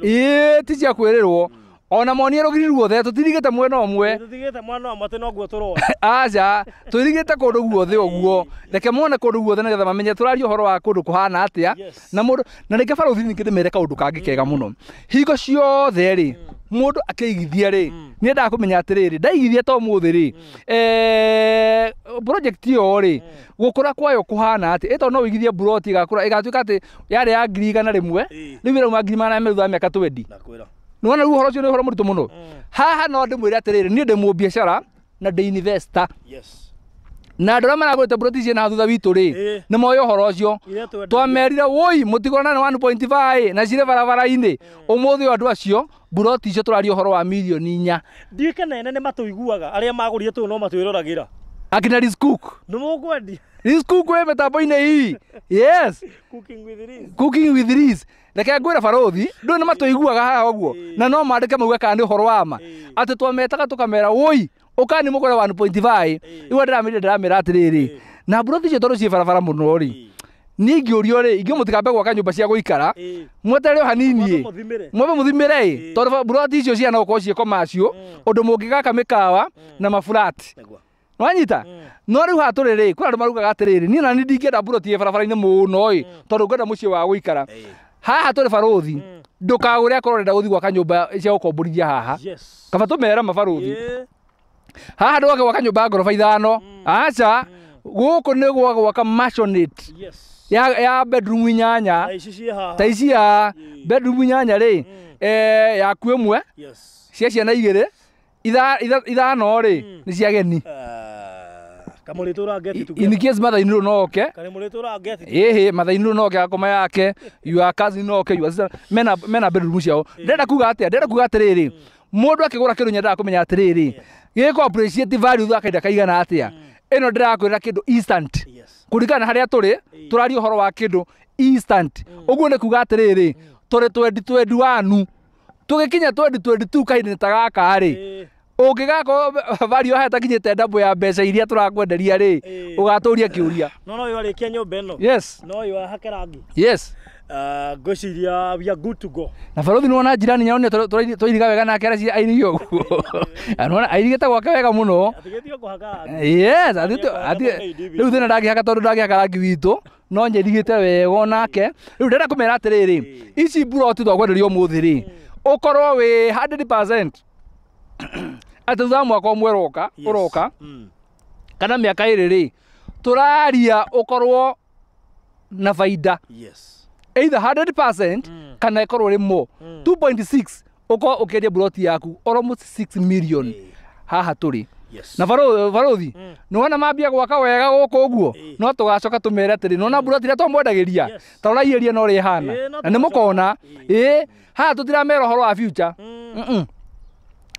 ĩĩ ti cia kwĩrĩrwo ona monie rũgiri ruothe tũtirigĩte mwena ũmwe tũtirigĩte mwena ũmwe atĩ noguo tũrona aca tũirigĩte kũndũ guothe ũguo reke mone kũndũ guothe nĩgetha mamenye tũraria ũhoro wa kũndũ kũhana atĩa na mũndũ na rĩngĩ baruthi ningĩ ndĩmere kaũndũ kangĩ kega mũno hingo ciothe rĩ mũndũ akĩigithia rĩ nĩendaga kũmenya atĩrĩrĩ ndaigithia to ũmũthĩ rĩ project ĩyo rĩ gũkũra kwayo kũhana atĩ ĩtondũ no ũigithie mburoti ĩgakũra ĩgatuĩka atĩ yarĩ ya ngiri 100 rĩu ĩrauma ngiri 200 thutha wa mĩaka 20 nĩwona rĩu ũhoro ũcio nĩ ũhoro mũritũ mũno haha no ndĩmwĩre atĩrĩrĩ niĩ ndĩ mũbiacara na ndĩ investor na andũ arĩa maragũrĩte mburoti ciĩ na thutha witũ rĩ nĩ moĩ ũhoro ũcio twamerire woi mũtigũrana na 1.5 na cirĩ barabara-inĩ ũmũthĩ ũyũ andũ acio mburoti icio tũraria ũhoro wa milioni 4 ndiũĩ kana ene nĩ matũiguaga arĩa magũrire tũũ no matwĩroragĩra akina Liz Cook nĩ mũkwendia Liz Cook wĩ mĩtambo-inĩ ii yes cooking with Liz cooking with Liz reke ngwĩre baruthi ndũĩ nĩ matũiguaga haha ũguo na no mandĩke mauge kana nĩ ũhoro wa ma atĩ twametaga tũkamera woi ũkani mũgũre 1.5 rĩu ndĩramĩrire ndĩramera atĩrĩrĩ na mburoti icio tondũ ciĩ barabara mũno rĩ niĩ ingĩũrio rĩ ingĩ mũtikambe gwaka nyũmba cia gũikara mweterere o hanini mwambe mũthimĩre ĩ tondũ mburoti icio cihana gũkorwo ciĩ commercial ũndũ mũngĩgaka mĩkawa na maburati Wanyita no rĩu haha tũrĩ rĩ kwĩna andũ marugaga atĩrĩrĩ niĩ na nĩ ndingĩenda mburoti ĩ barabara-inĩ mũno ĩ tondũ ngwenda mũciĩ wa gũikara. Haha tũrĩ barũthi ndũkagũre akorwo ũrenda gũthiĩ gwaka nyũmba cia gũkomborithia haha. Kaba tũmere mabarũthi. Haha ndũgake gwaka nyũmba ya ngoroba 5. Aca gũkũ nĩ gwa gwaka maisonette ya bedroom 8 ta ici ya bedroom 8 rĩ yaku ĩmwe cia ciana 2 ithano rĩ nĩ cia ageni. In case mother-in-law no oke. Ĩhĩ mother-in-law no oke akoma yake, your cousin no oke, your sister mena bedroom ciao. Ndĩrenda kuga atĩa? Ndĩrenda kuga atĩrĩrĩ mũndũ akĩgũra kĩndũ nyendaga kũmenya atĩrĩrĩ gĩkũ appreciate value thutha kahinda kaigana atĩa. Ĩno ndĩrakwĩra kĩndũ instant kũringana na harĩa tũrĩ tũraria ũhoro wa kĩndũ instant. Ũguo nĩ kuga atĩrĩrĩ tũrĩ 2021 tũgĩkinya 2022 kahinda ta gaka rĩ ũngĩgakorwo value haha ĩtakinyĩte ndambo ya mbeca iria tũrakwenderia rĩ ũgatũria kĩũria. No no yarĩkia nyũmba ĩno. Yes. No yahake rangi. Yes. Ngwĩciria we are good to go. Na barũthi nĩwona njirani nyaonire twairiga wega nake aracia airige ũguo. Nĩwona airigĩte gwake wega mũno. Atigĩtio kũhaka rangi. Yes, rĩu thĩna ndangĩhaka tondũ ndangĩhaka rangi witũ no nyirigĩte wega onake. Rĩu ndĩrenda kũmera atĩrĩrĩ ici mburoti twakwenderia ũmũthĩ rĩ ũkorwo wĩ 100% atĩ thutha wa mwaka ũmwe ũroka kana mĩaka ĩrĩ rĩ tũraria ũkorwo na baida. Either 100% kana ĩkorwo rĩ more 2.6 ũkorwo ũkĩendia mburoti yaku almost 6 million haha tũrĩ. Na barũthi nĩwona mambia gwaka wega gũkũ ũguo no tũgacoka tũmere atĩrĩ nĩwona mburoti ĩrĩa twamwendagĩria ta rorai area no ũrĩa ĩhana na nĩmũkona ĩ haha tũtiramera ũhoro wa future.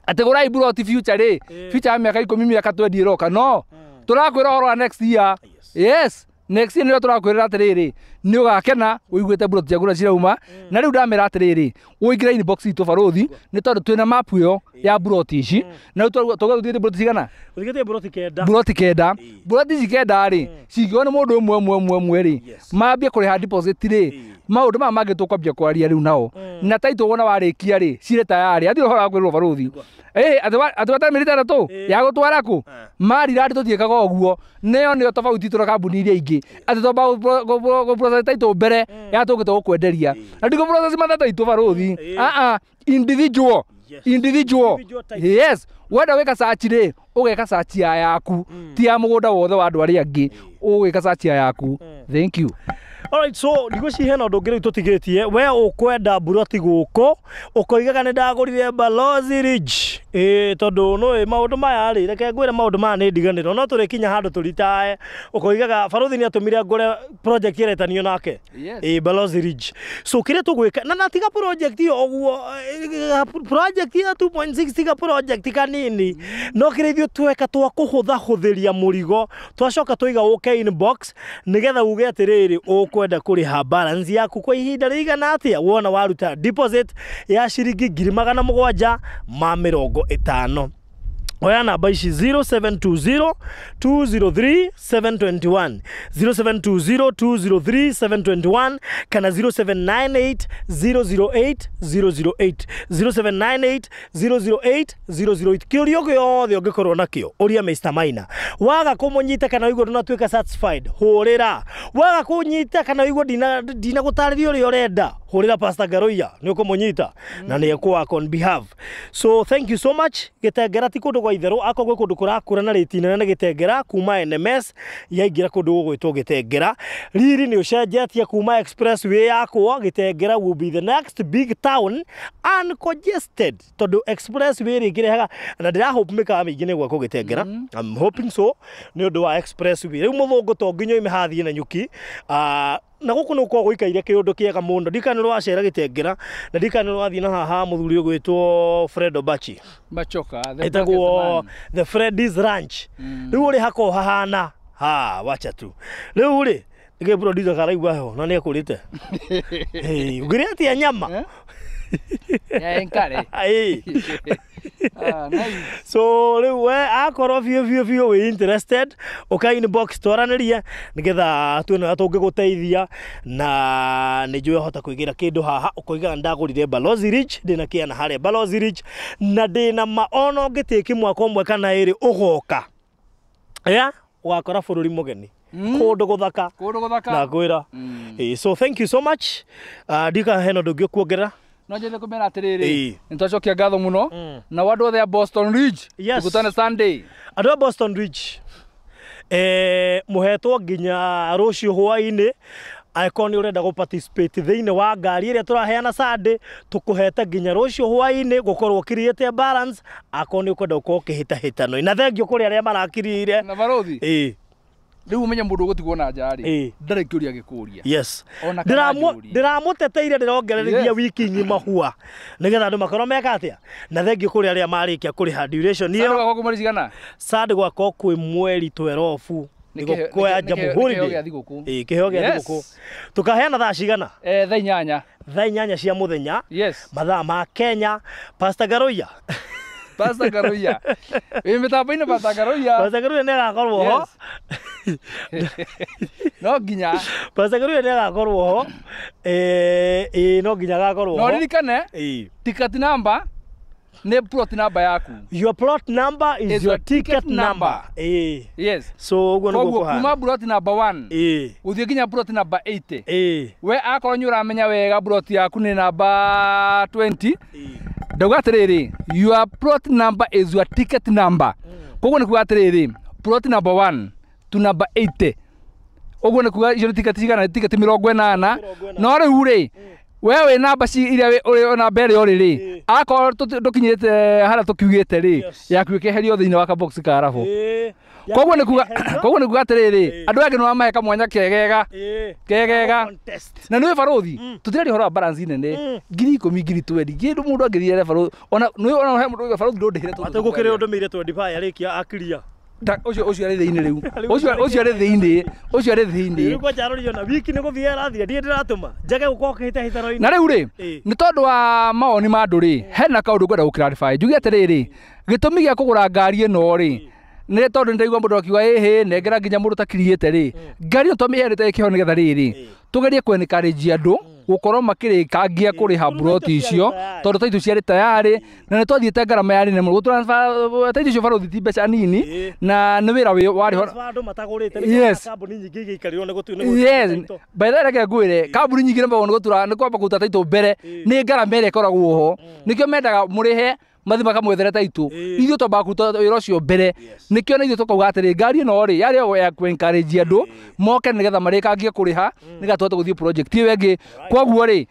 Atĩ gũrai mburoti future rĩ future ya mĩaka 10 mĩaka 20 ĩroka no tũrakwĩra ũhoro wa next year. Yes, next year nĩrĩo tũrakwĩrĩra atĩrĩrĩ nĩ ũgakena ũiguĩte mburoti ciaku ũrĩa cirauma. Na rĩu ndamera atĩrĩrĩ ũingĩre inbox itũ barũthi nĩ tondũ twĩna map ĩyo ya mburoti ici na rĩu tũgũthiĩte mburoti cigana? Ũthikĩtie mburoti 9. Mburoti 9. Mburoti ici 9 rĩ cingĩoywo nĩ mũndũ ũmwe ũmwe ũmwe ũmwe rĩ mambie kũrĩha deposit rĩ maũndũ maya mangĩ tũkwambia kwaria rĩu nao na taitũ wona warĩkia rĩ cirĩ tayarĩ atirĩ ũhoro wa kwĩrwo barũthi atĩ watara mĩeri 6 ya gũtwara kũ marirandi tũtiĩkaga ũguo nĩyo nĩyo tofauti itũ na kambuni iria ingĩ atĩ twamba gũ-process taitũ mbere ya tũngĩte gũkwenderia na ndikũ-process matha taitũ barũthi individual. Individual. Yes, wenda gwĩka search rĩ ũgeka search ya yaku ti ya mũgũnda wothe wa andũ arĩa angĩ ũgwĩka search ya yaku. Thank you. Alright, so ndigwĩciria hena ũndũ ũngĩ rĩu tũtigĩtie we ũkwenda mburoti gũkũ ũkoigaga nĩ ndagũrire Balozi Ridge tondũ nũĩ maũndũ maya rĩ reke ngwĩre maũndũ maya nĩ ndiganĩro no tũrĩkinya handũ tũritae ũkoigaga barũthi nĩ atũmire ngũre project ĩretanio nake Balozi Ridge. So kĩrĩa tũgwĩka na tiga project ĩyo ũguo project ya 2.6 tiga project kanini no kĩrĩa ithuĩ tweka twakũhũthahũthĩria mũrigo twacoka tũiga ũke inbox nĩgetha uge atĩrĩrĩ ũkwenda kũrĩha balance yaku kwa ihinda rĩigana atĩa wona waruta deposit ya ciringi 750,000. Oya namba ici 0720 203 721 0720 203 721 kana 0798 008 008 0798 008 008. Kĩũria gĩothe ũngĩkorwo nakĩo ũria Mr Maina. Waga kũmũnyita kana ũigue ndũnatuĩka satisfied hũrĩra. Waga kũnyita kana ũigue ndinagũtarĩria ũrĩa ũrenda hũrĩra Pastor Ngaruiya nĩ ũkũmũnyita na nĩ ekũ on behalf. So thank you so much. Gĩtengera ti kũndũ gwa itherũ akorwo gwĩ kũndũ kũrakũra na rĩti nene nĩ Gĩtengera kuma NMS yaingĩra kũndũ gũgwĩtwo Gĩtengera. Riri nĩ ũcenjetie kuma expressway yakwo Gĩtengera will be the next big town uncongested tondũ expressway rĩngĩrehaga na ndĩra hope mĩkawa mĩingĩ nĩ gwakwo Gĩtengera. I'm hoping so nĩ ũndũ wa expressway. Rĩu mũthũngũ to nginya oime hathiĩ na nyuki na gũkũ nĩ gũkoragwo gũikaire kĩũndũ kĩega mũno ndikana nĩ wacera Gĩtengera na ndikana nĩ wathiĩ na haha mũthuri ũgwĩtwo Fred Obachi Machoka ĩtagwo the Freddy's Ranch. Rĩu ũrĩ hako hahana ha wacha tu rĩu rĩ nĩkĩ producer karaigua heho na nĩ ekũrĩte ũngĩrĩa atĩa nyama ya enkare. So rĩu we akorwo biũ biũ biũ wĩ interested ũka inbox twaranĩrie nĩgetha tuone ũrĩa tũngĩgũteithia na nĩ njũĩ wahota kũigĩra kĩndũ haha ũkoigaga ndagũrire Balozi Ridge ndĩna kĩana harĩa Balozi Ridge na ndĩna ma ona ũngĩtĩki mwaka ũmwe kana ĩrĩ ũgoka Yeah, ũgakora bũrũri mũgeni kũndũ gũthaka Kũndũ gũthaka. Ndakwĩra. So thank you so much. Ndika hena ũndũ ũngĩ ũkuongerera? No njende kũmera atĩrĩrĩ, Ĩĩ. nĩ twacokia ngatho mũno na andũ othe a Boston Ridge, Yes. tũkutane Sunday. Andũ a Boston Ridge, mũhetwo nginya rũciũ hwaĩ-inĩ angĩkorwo nĩ ũrenda gũ participate thĩinĩ wa ngari ĩrĩa tũraheana Sunday, tũkũhete nginya rũciũ hwaĩ-inĩ gũkorwo ũkiriĩte balance akorwo nĩ ũkwenda gũkorwo ũkĩhĩtahĩtano. Na thengio kũrĩ arĩa marakirire. Na barothi, Ĩĩ. rĩu ũmenye mũndũ ũgũtigwo na nja rĩ, Ĩĩ. ndarĩ kĩũria gĩkũria. Yes. Ona kana njũrie. Ndĩramũteteire ndĩrongereria Yes. wiki ng'ima hua nĩgetha andũ makorwo meka atĩa. Na thengio kũrĩ arĩa marĩkia kũrĩha duration Sunday ĩyo. gwakorwo kwĩ mweri cigana? Sunday gwakorwo kwĩ mweri 12 Nĩ kĩheo- thigũkũ ya nĩ kĩheo- Jamhuri nĩ kĩheo Day. gĩa thigũkũ. Ĩĩ, kĩheo gĩa Yes. thigũkũ. Tũkaheana thaa cigana? Thaa 8. Thaa 8 cia mũthenya. Yes. Mathaa ma Kenya. Pastor Garoia. Pastor Garoia. Wĩ mĩtambo-inĩ Pastor Garoia. Pastor Garoia nĩ agakorwo ho. No nginya. Pastor Garoia nĩ agakorwo ho. Ĩĩ, no nginya agakorwo No ho. ririkane, Ĩĩ. ticket number nĩ plot number yaku. Your plot number is Is your your ticket ticket number. number. Ĩĩ. Yes. So ũguo nĩguo Koguo kũhana. kuma plot number 1 Ĩĩ. gũthiĩ nginya plot number 80. Ĩĩ. We akorwo nĩ ũramenya wega plot yaku nĩ namba 20, Ĩĩ. ndauga atĩrĩrĩ, your plot number is your ticket number. Koguo nĩ kuga atĩrĩrĩ, plot number 1 to number 80, ũguo nĩ kuga icio nĩ ticket cigana? Nĩ ticket 80. 80. No rĩu rĩ, we wĩ namba ci iria ũrĩ namba ĩrĩa ũrĩ rĩ, akorwo ndũkinyĩte harĩa tũkiugĩte rĩ, Yes. yaku ĩkeherio thĩinĩ wa kabox ka rabu. Ĩĩ. Koguo nĩ kuga atĩrĩrĩ, Ĩĩ. andũ angĩ nĩ wamahe kamwanya kegega Ĩĩ. kegega. Contest. Na nĩwĩ barothi, tũtiraria ũhoro wa balance nene, 10,000, 20,000 kĩndũ mũndũ angĩthiĩ barothi, ona nĩwĩ ona he mũndũ uga barothi ndũndĩhĩre tondũ Atĩ gũkĩrĩ ũndũmĩire 25 arĩkia akiria. Ũcio arĩ thĩinĩ rĩu, ũcio arĩ thĩinĩ, ũcio arĩ thĩinĩ. Rĩu kwanja arorio na wiki nĩ gũthiĩ arathire ndiĩ ndĩratũma njage gũkorwo kĩhĩtahĩtano-inĩ. Na rĩu rĩ, Ĩĩ. nĩ tondũ wa mawoni ma andũ rĩ, hena kaũndũ ngwenda gũclarify njuge atĩrĩrĩ, gĩtũmi gĩa kũgũra ngari ĩno rĩ, nĩ tondũ nĩ ndaigua mũndũ akiuga ĩhĩ nengera nginya mũndũ takiriĩte rĩ, ngari ĩno twamĩheanĩte ĩkĩheo nĩgetha rĩrĩ tũgerie kũ-encourage andũ gũkorwo makĩrĩkangia kũrĩha Tondũ buroti title icio, ciarĩ tayarĩ. Tondũ taitũ ciarĩ tayarĩ na nĩ twathiĩte ngarama yarĩ nene mũno gũtransfer taitũ icio barothi ti mbeca nini, Ĩĩ. na nĩ wĩra warĩ ho. Transfer andũ matagũrĩte. Yes. Kambuni nyingĩ igĩikarirwo nĩ gũtu Yes, by the way, reke ngwĩre, kambuni nyingĩ nĩ nĩ gũtura nĩ kwamba kũruta taitũ mbere, nĩ ngarama ĩrĩa ĩkoragwo ho, nĩkĩo mendaga mũrĩhe mathi makamwethere taitũ. Ĩĩ. Ithuĩ twambaga kũruta wĩra ũcio mbere, Yes. nĩkĩo na ithuĩ tũkauga atĩrĩ, ngari ĩno rĩ yarĩ o ya kũ-encourage andũ moke nĩgetha marĩkangie kũrĩha nĩgetha tũhote gũthiĩ project ĩyo ĩngĩ. Koguo rĩ,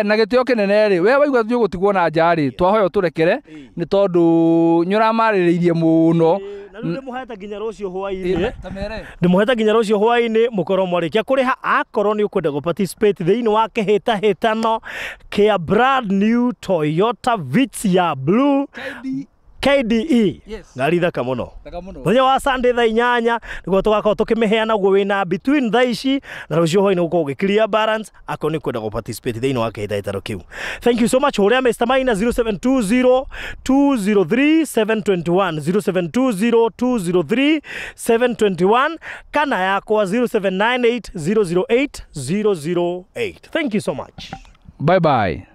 na gĩtĩo kĩnene rĩ, we waigua tũgũtigwo na nja rĩ, twahoya ũtũrekere nĩ tondũ nĩ ũramarĩrĩirie mũno. Na rĩu ndĩmũhete nginya rũciũ hwaĩ-inĩ. Tamere. Ndĩmũhete nginya rũciũ hwaĩ-inĩ mũkorwo mwarĩkia kũrĩha akorwo nĩ ũkwenda gũ participate thĩinĩ wa kĩhĩtahĩtano kĩa brand new Toyota Vitz ya blue KDE. Yes. Ngari thaka mũno. Thaka mũno. Mũthenya wa Sunday thaa 8 nĩguo tũgakorwo tũkĩmĩheana guo wĩna between thaa ici na rũciũ hwaĩ-inĩ gũkorwo ũgĩclear balance akorwo nĩ ũkwenda gũ participate thĩinĩ wa kĩhĩtahĩtano kĩu. Thank you so much. Hũrĩra Mr Maina 0720 203 721, 0720 203 721, kana yakwa 0798 008 008. Thank you so much. Bye bye.